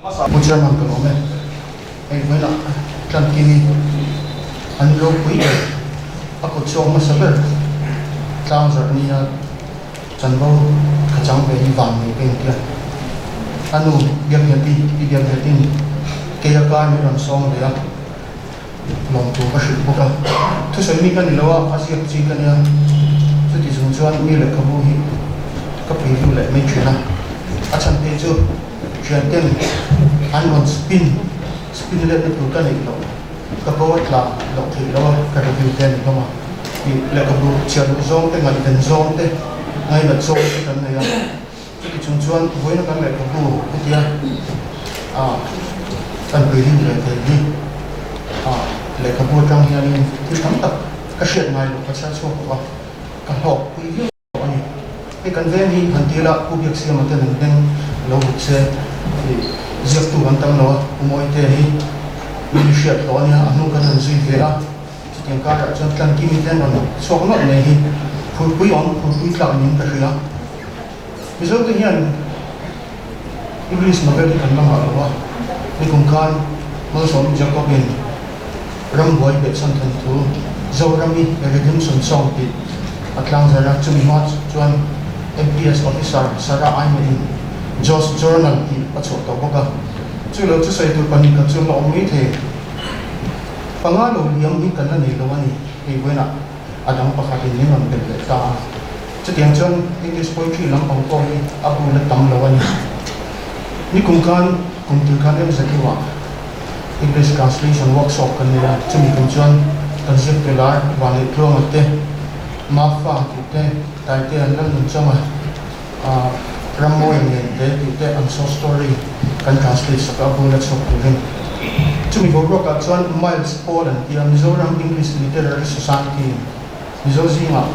Pu Chairman ka lawm e. Hei vawiinah Tlankimi an ropui ber a kut chhuak hmasa ber tlang zarh nia chanvo ka chang ve hi van nei ka intia. A nu Biakngheti i Biaknghetin kei a kar min rawn sawm ve a, lawmtu ka hrilh bawk a. Thusawi mi ka ni lo a, a ziak chi ka nia. Chuti chung chuan mi lehkhabu hi ka preview leh mai thin a. A chhan phei chu thianten an rawn spin spin letna tur ka neih loh, ka ko a tla loh theih loh a, ka review te a ni hlawm a. Tih lehkhabu chhiar luh zawng te, ngaihven zawng te, ngainat zawng te kan nei a. Chuti chung chuan vawiina kan lehkhabu hetia kan preview leh thei hi lehkhabu atang hianin thil tam tak ka hriat ngai loh ka chhiar chhuak tawh a, ka hlawk pui viau tawh a ni. Hei kan veng hi han ti ila Pu Biaksiama ten an beng lo vut se tih ziaktu kan tam lo a, Pu Mawite hi mi hriat hlawh a nia, a hnu kan han zui ve a. Chutiang karah chuan Tlankimi te an rawn chhuak nawlh mai hi phurpui awm, phurpui tlak niin ka hria. Mizote hian English novel hi kan la ngah lo a, nikum khan Malsawm Jacobin Rambuai behchhan than thu Zorami A Redemption Song tih a tlangzar a, chumi hma chuan MPS Officer Sarah Aimah-in Josh Journal tih a chhuah tawh bawk a, chu lo chu sawi tur panihkhat chu la awm mai thei. Panga lo liam hi kan la nei lo a ni, hei vawiinah a dang pakhatin min rawn belh leh ta a. Chutiang chuan English poetry lampang pawh hi a bu la tam lo a ni. Nikum khan kum tir khan MZU-ah English translation workshop kan nei a, chumi kum chuan kan ziak te lar Vanleh Tluanga te, Mafa tih te, Taite an Lalnunchanga, Rammawi nen te tih te an short story kan translate sak a, bu la chhuak turin. Chumi boruakah chuan Miles Paul an ti a, Mizoram English Literary Society in Mizo zingah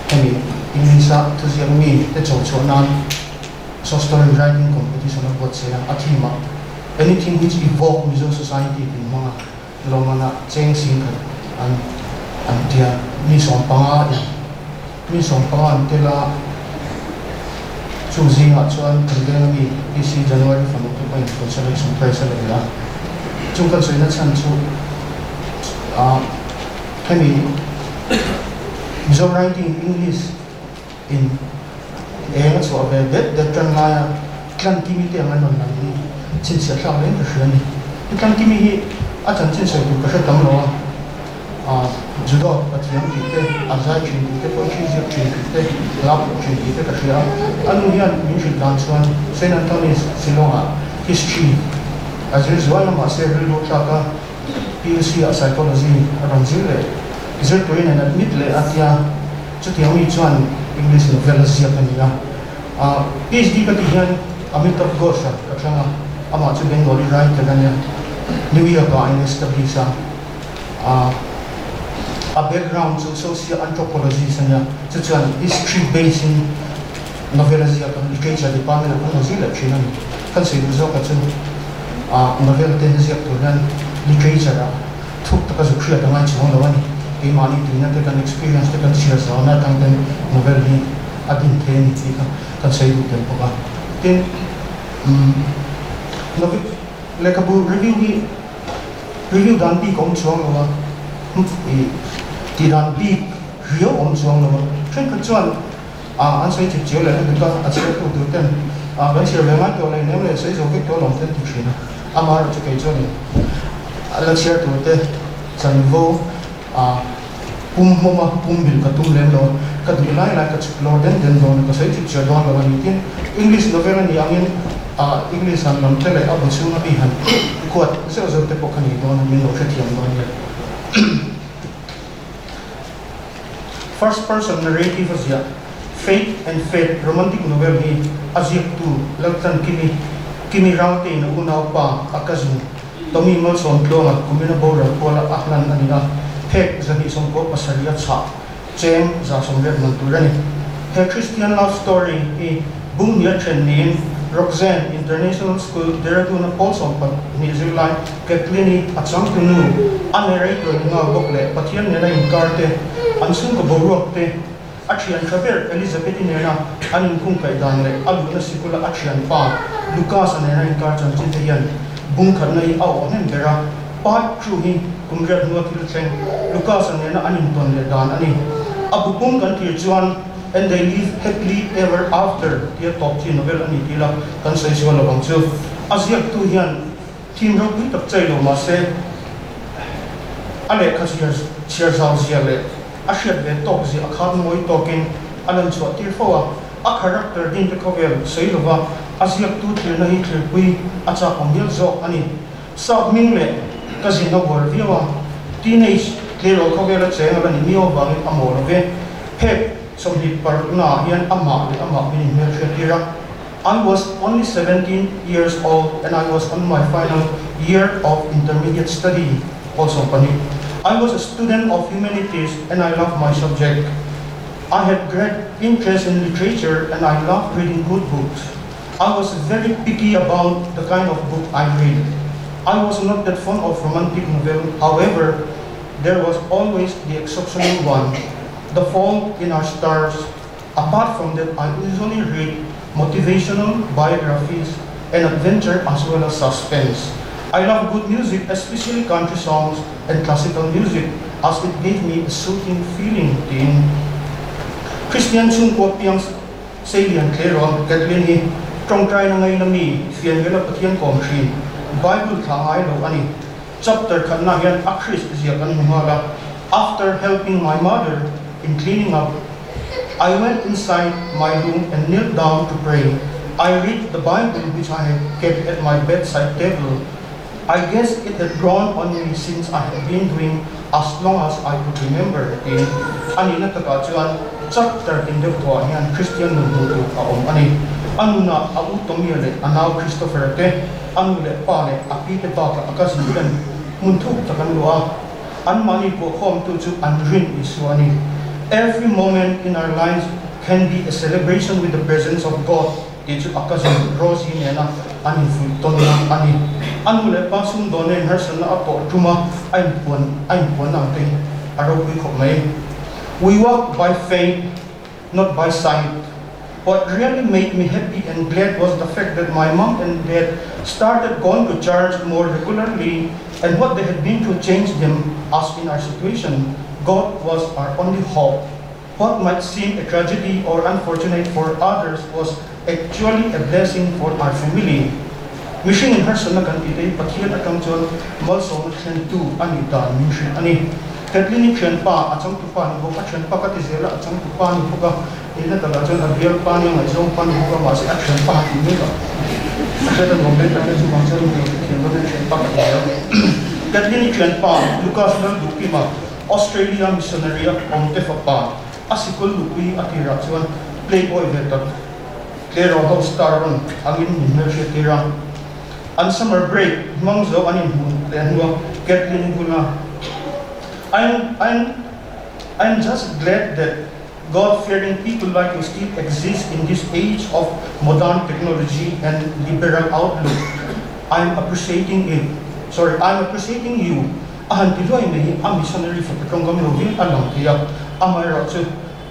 hemi English-a thuziak mi te cho chhuah nan short story writing competition a buatsaih a, a theme ah Anything which evoke Mizo society tih hmanga Lawmana cheng sing khat an an tia mi 15 in mi 15 an tel a, chung zingah chuan kan veng ami PC January fanu te pawhin consolation prize a la ve a, chung kan sawina chhan chu ah hemi Mizo writing English in eng a chhuah ve det det tan laia Tlankimi te ang an rawn lang hi chhinchhiah thlak reng ka hria a ni. He Tlankimi hi a chanchin sawi tur ka hre tam lo a, ah Judo Pathiam tih te, a zai thin tih te, poetry ziak thin tih te, hla phuah thin tih te ka hria a. A nu hian min hrilh dan chuan Saint Anthony's Shillong-ah history a zir zual a, mahse rilru tlak a PUC ah psychology a rawn zir leh zir turin an admit leh a tia chutiang mi chuan English novel a ziak a ni a. PhD ka tih hian Amitav Ghosh a ka thlang a, amah chu Bengali writer a nia, New York ah a in establish a, a background chu social anthropologist a nia, chu chuan history based in novel a ziak a, literature department ah khan lo zir leh thin a ni. Kan sawi duh zawk ah chu novel te ziak tur hian literature ah thuk taka zuk hriat a ngai chuang lo a ni. Keimahni tuina te kan experience te kan chhiar zauhna atang ten novel hi a din thei a ni tih kha kan sawi duh tel bawk a. Tin, novel lehkhabu review hi review dan bik a awm chuang lo a, tih dan bik riau a awm chuang lo a. Thenkhat chuan an sawi chip chiau leh lutuk a, a chhiartu tur ten kan chhiar ve ngai tawh leh nem leh sawi zo vek tawh alawm ten ti thin a. Amaherawhchu chu kei chuanin a la chhiar tur te chanvo pum hmawm a, pum bil ka tum lem lo a, ka duh lai lai ka chhuk lawr den den dawn a, ka sawi chip chiar dawn lo a ni. Tin, English novel a nih angin English han lam te leh a bu chhunga mi han kuat zeuh zeuh te pawh kha ni dawn a, min lo hrethiam dawn nia. First person narrative a ziah Faith and Fate romantic novel hi a ziaktu Laltlan Kimi, Kimi Raltein a unaupa a cousin Tommy Malsawmtluanga kumina boral kuala a hlan a ni a, phek 297 a chhah cheng 180 man tur a ni. He Christian love story hi Bungnia then niin Roxanne International School, Dehradun-a pawl 12 zirlai Kathleen-i a changtu nu, a narrator ni nghal bawk leh Pathian nena inkar te, an chhungkaw boruak te, a thian tha ber Elizabeth-i nena an inkhung kaih dan leh a luhna sikula a thianpa Lucas-a nena inkar chanchin te hian bung khatna hi a awh hnem ber a, part two hi kum riat hnua thil thleng Lucas-a nena an intawn leh dan a ni. A bu pum kan thlir chuan And They Live Happily Ever After tia tawp chi novel a ni tih la kan sawi sual lo ang chu. A ziaktu hian theme ropui tak chei lo mahse a lehkha chhiar chhiar zau zia leh a hriat ve tawk zia a khat mawi tawkin a lan chhuah tir fo a. A character din te khawvel sawi lova a ziaktu thlirna hi thlirpui a chak awm hial zawk a ni. Sap hming leh ka zin a uar viau a, teenage tleirawl khawvela cheng a la ni miau avangin a maw lo ve. Phek 26 naah hian amah leh amah min inhmelhriat tir a. I was only 17 years old and I was on my final year of intermediate study, pawl 12. I was a student of humanities and I love my subject. I had great interest in literature and I love reading good books. I was very picky about the kind of book I read. I was not that fond of romantic novel, however, there was always the exceptional one, The Fault in Our Stars. Apart from that, I usually read motivational biographies and adventure as well as suspense. I love good music, especially country songs and classical music as it gave me a soothing feeling tiin Kristian chhungkua piang seilian tleirawl Kathleen hi tawngtaina ngaina mi fianvela Pathian kawm thin Bible thla ngai lo a ni. Chapter khatna hian a Christ zia kan hmu nghal a, After helping my mother in cleaning up, I went inside my room and knelt down to pray. I read the Bible which I had kept at my bedside table. I guess it had grown on me since I had been doing as long as I could remember tiin a nihna takah chuan chapter tin deuh tawhah hian Kristian nun hmuh tur a awm a ni. A nunah a u Tommy-a leh a nau Christopher-a te, a nu leh pa leh a pi te bakah a cousin ten hmun thuk tak an luah a, anmahni kuahkhawmtu chu an rin Isua a ni. Every moment in our lives can be a celebration with the presence of God. Tih chu a cousin Rosie nena an infuih tawnna a ni. A nu leh pa sumdawn nen harsatna a tawh tum a, a inpuan a inpuan ang te hi a ropui khawp mai. We walk by faith, not by sight. What really made me happy and glad was the fact that my mom and dad started going to church more regularly and what they had been through changed them as in our situation, God was our only hope. What might seem a tragedy or unfortunate for others was actually a blessing for our family. Mihring in harsatna kan tih te hi Pathian atang chuan malsawmna thlentu a nih dan min hrilh a ni. Kathleen-i thianpa, a changtupa ni bawk, a thianpa ka ti zel a, a changtupa ni bawk a, nihna takah chuan a bialpa nia ngaihzawngpa ni bawk a, mahse a thianpa han tih mek a, a hriat a nuam mek a nia, chuvang chuan hmeichhe thian dawn hian thianpa ka ti zel. Kathleen-i thianpa, Lucas Lalduhkima, Australia missionary a awm te fapa a sikul luhpui a tirah chuan playboy ve tak tleirawl ho star rawn angin min hmelhriat tir a. An summer break hmang zo an inhmuh leh hnua Kathleen bula I'm I'm I'm just glad that God fearing people like you still exist in this age of modern technology and liberal outlook. I'm appreciating it sorry I'm appreciating you A han ti hluai mai hi a missionary fapa tawngkam lovin a lang thei a, amaherawhchu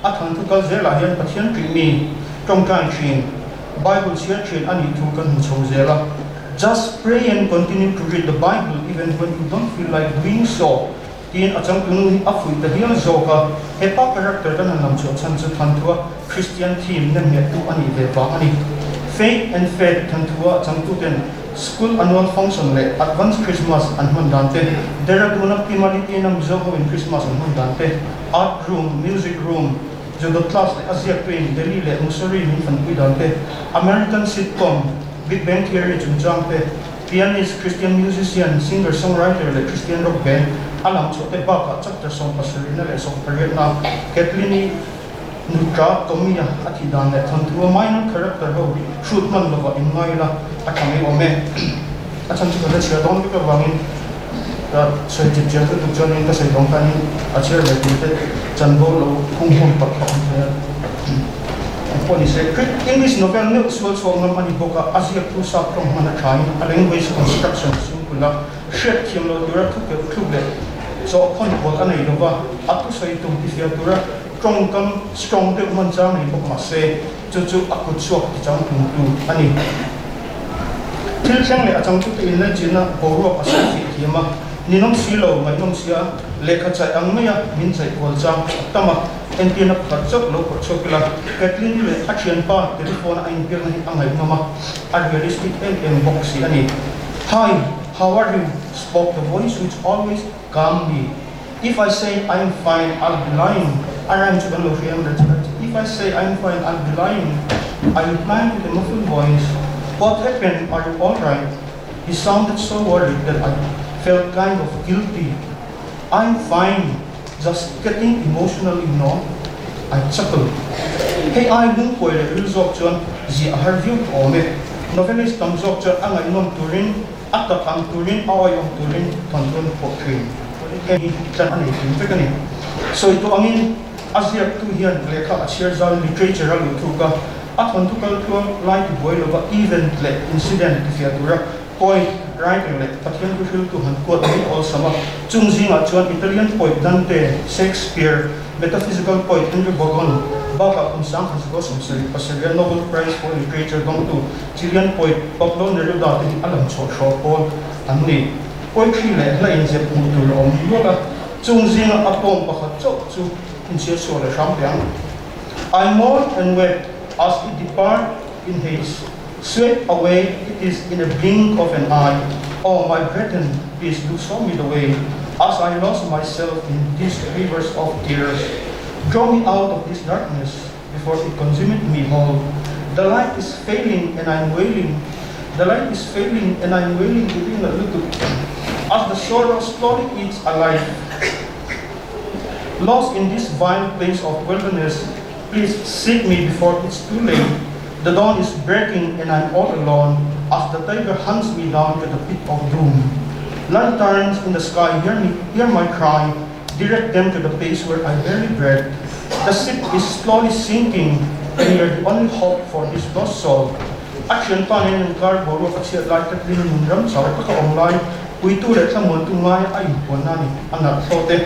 a thanthu kal zelah hian Pathian ṭih mi, tawngtai ṭhin, Bible chhiar ṭhin a nih thu kan hmu chho zel a. Just pray and continue to read the Bible even when you don't feel like doing so tiin a changtunu hi a fuih ta hial zawk a. He pa character kan han lam chhuah chhan chu thanthua Christian theme nemngettu a nih ve vang a ni. Faith and Faith thanthua changtuten School annual function leh advance Christmas an hman dan te, Dehradun-a Pi Malitina Mizo hoin Christmas an hman dan te, Art room, Music room, Judo class leh a ziaktuin Delhi leh Mussoorie min fanpui dan te, American sitcom Big Bang Theory chungchang te, Pianist, Christian musician, singer-songwriter leh Christian rock band a lam chhuah te bakah chapter 17 na leh 18 na Kathleen-i Nutra Tommy-a a thih dan leh thawnthu a minor character ho hrut hman lova in ngai ila a tha mai awm e. A chhan chu ka la chhiar dawn vek avangin ka sawi chip chian lutuk chuanin ka sawi dawn khanin a chhiar ve tur te chanvo lo khung hmun tak a awm thei a. Engpawh ni se, English novel meuh sual chhuak ngam a ni bawk a, a ziaktu sap tawng hman a thain a language construction simple a hriat thiam loh tura thu keuh thluk leh chawhkhawn pawl a nei lova, a thusawi tum tifiah tura Tawngkam strong deuh hman chang nei bawk mahse chu chu a kut chhuak ti chang tum tu a ni. Thil thleng leh a changtute inlaichinna boruak a sawi fiah thiam a, ninawm si lo, ngaihnawm sia, lehkha chaih ang maia min chaih kual chang a tam a, entirna pakhat chauh lo phawrh chhuak ila, Kathleen leh a thianpa telephone-a a inbiakna hi a ngaihnawm a, a realistic em em bawk si a ni. Hi, how are you? spoke the voice which always calmed me. If I say I'm fine, I'll be lying. A rhyme chu kan lo hria em le chu If I say I'm fine, I'll be lying. I replied with a muffled voice. What happened? Are you alright? He sounded so worried that I felt kind of guilty. I'm fine, just getting emotional you know. I chuckled. Hei ai lungkuai leh ril zawk chuan ziah a har viau tawh awm e. Novelist tam zawk chuan a ngaihnawm turin A tak ang turin, a awihawm turin thawnthu an pawh thin. Hei hi tlan a nei thin vek a ni. Sawi tawh angin a ziaktu hian lehkha a chhiar zau literature a luh thuk a, a thawnthu kal tluang lai ti buai lova event leh incident ti fiah tura poet, writer leh Pathian thu hriltu han kuat mai awlsam a. Chung zingah chuan Italian poet Dante, Shakespeare, Metaphysical poet Henry Vaughan bakah kum 1977 a Nobel Prize for Literature dawngtu Chilean poet Pablo Neruda te hi a lam chhuah hrawk pawl an ni. Poetry leh hla inzep hmuh tur a awm nual a, chung zinga a poem pakhat chauh chu inchhiar chhuah leh hram teh ang. I mourn and wept as it depart in haste, swept away it is in a blink of an eye, Oh my brethren, please do show me the way as I lost myself in these rivers of tears. Draw me out of this darkness before it consumeth me whole. The light is failing and I'm wailing. The light is failing and I'm wailing tiin a lutuk as the sorrow slowly eats alive. Lost in this vile place of wilderness, please seek me before it's too late. The dawn is breaking and I'm all alone as the tiger hunts me down to the pit of doom. Lanterns in the sky hear me, hear my cry, direct them to the place where I barely bread. The ship is slowly sinking and you're the only hope for this lost soul. A thianpa nen inkar boruak a chhiat lai Kathleen-a nun ram chau taka awm lai puitu leh thlamuantu ngaia a inpuanna a ni. A nalh thlawt e.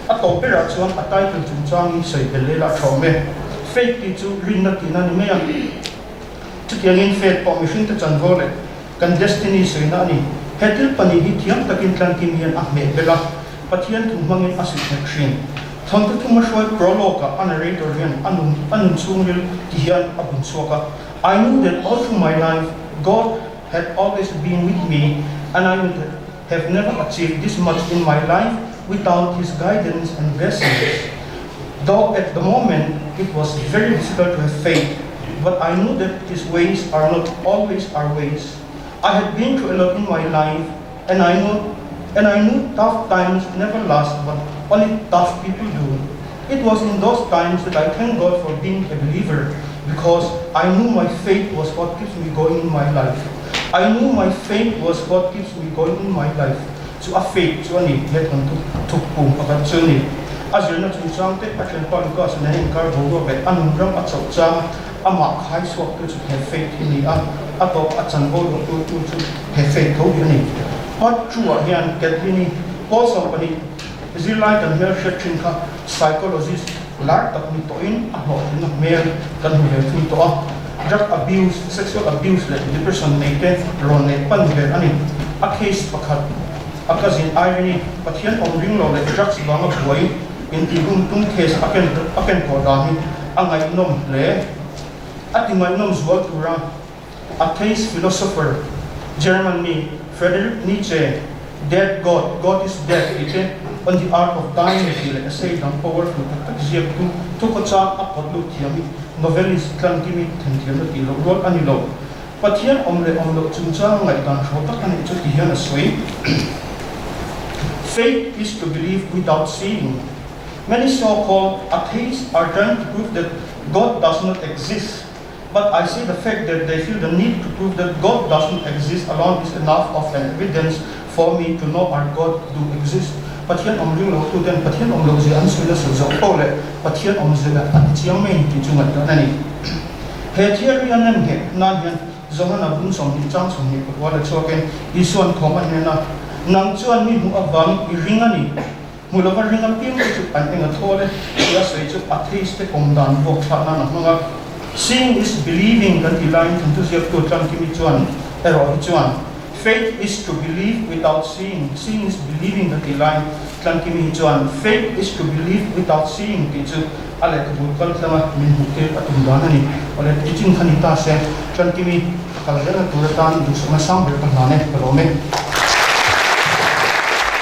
A tawp berah chuan a title chungchangin sawi belh leh lah tha awm e. Faith tih chu rinna tihna a ni mai a. Chutiangin faith pawh mihringte chanvo leh kan destiny sawina a ni. He thil pahnih hi thiam takin tlankim hian a hmeh belh a, Pathian thu hmangin a suih nghet thin. Thawnthu thuma hruai prologue-ah a narrator hian a nun a nun chhungril ti hian a bun chhuak a, I knew that all through my life God had always been with me and I would have never achieved this much in my life without his guidance and blessings. Though at the moment it was very difficult to have faith, but I knew that his ways are not always our ways. I had been through a lot in my life and I know and I knew tough times never last but only tough people do. It was in those times that I thank God for being a believer because I knew my faith was what keeps me going in my life. I knew my faith was what keeps me going in my life chu a faith chu a ni he thawnthu thuk pum pakhat chu a ni. A zirna chungchang te a thianpa Lucas nen inkar boruak leh a nunram a chauh chang a amah khai chhuaktu chu he faith hi a ni a, a tawp a chanvo luahtu tu chu he faith tho hi a ni. Part 2 ah hian Kathleen-i Paul 12 zirlai kan hmelhriat thin kha psychologist lar tak ni tawhin a hlawhtlinna hmel kan hmu ve thung tawh a. Drug abuse, sexual abuse leh depression nei te rawn leh pan ber a ni. A case pakhat, a cousin Irene-i Pathian awm ring lo leh drugs vanga buai intihhlum tum case a ken a ken tawh dan hi a ngaihnawm hle. A ti ngaihnawm zual tura Atheist philosopher German mi Friedrich Nietzsche, Dead God, God is Dead tih te, On the Art of Dying tih leh essay dang powerful tak tak ziaktu thukhawchang a pawt lut thiam i novelist tlankimi thenthiamna tih loh rual a ni lo. Pathian awm leh awm loh chungchang ngaihdan hraw tak a nih chu ti hian a sawi. Faith is to believe without seeing. Many so-called atheists are trying to prove that God does not exist. But I see the fact that they feel the need to prove that God doesn't exist alone is enough of an evidence for me to know our God do exist. Pathian awm ring lo tu ten Pathian awm loh zia an sawi nasa zawk poh leh Pathian awm zia an ti chiang mai ni tih chu ngaihtuahna a ni. He theory a nem ngheh nan hian Johana bung 20 chang 20 pakua la chhuakin Isua'n thawm a hnen a, Nang chuan mi hmuh avangin i ring a ni. Hmu lova ring apiang te chu an eng a thawl e tih a sawi chu atheist te pawm dan vuak thlak nan a hmang a. Seeing is believing kan tih laiin thanthu ziaktu Tlankimi chuan erawh hi chuan. Faith is to believe without seeing, seeing is believing ka tih laiin Tlankimi hi chuan Faith is to believe without seeing tih chu a lehkhabu kal tlanga min hmuh tir a tum dan a ni. Awle teaching kha ni ta se, Tlankimi a kal zelna tur atan duhsakna sang ber ka hlan e, ka lawm e.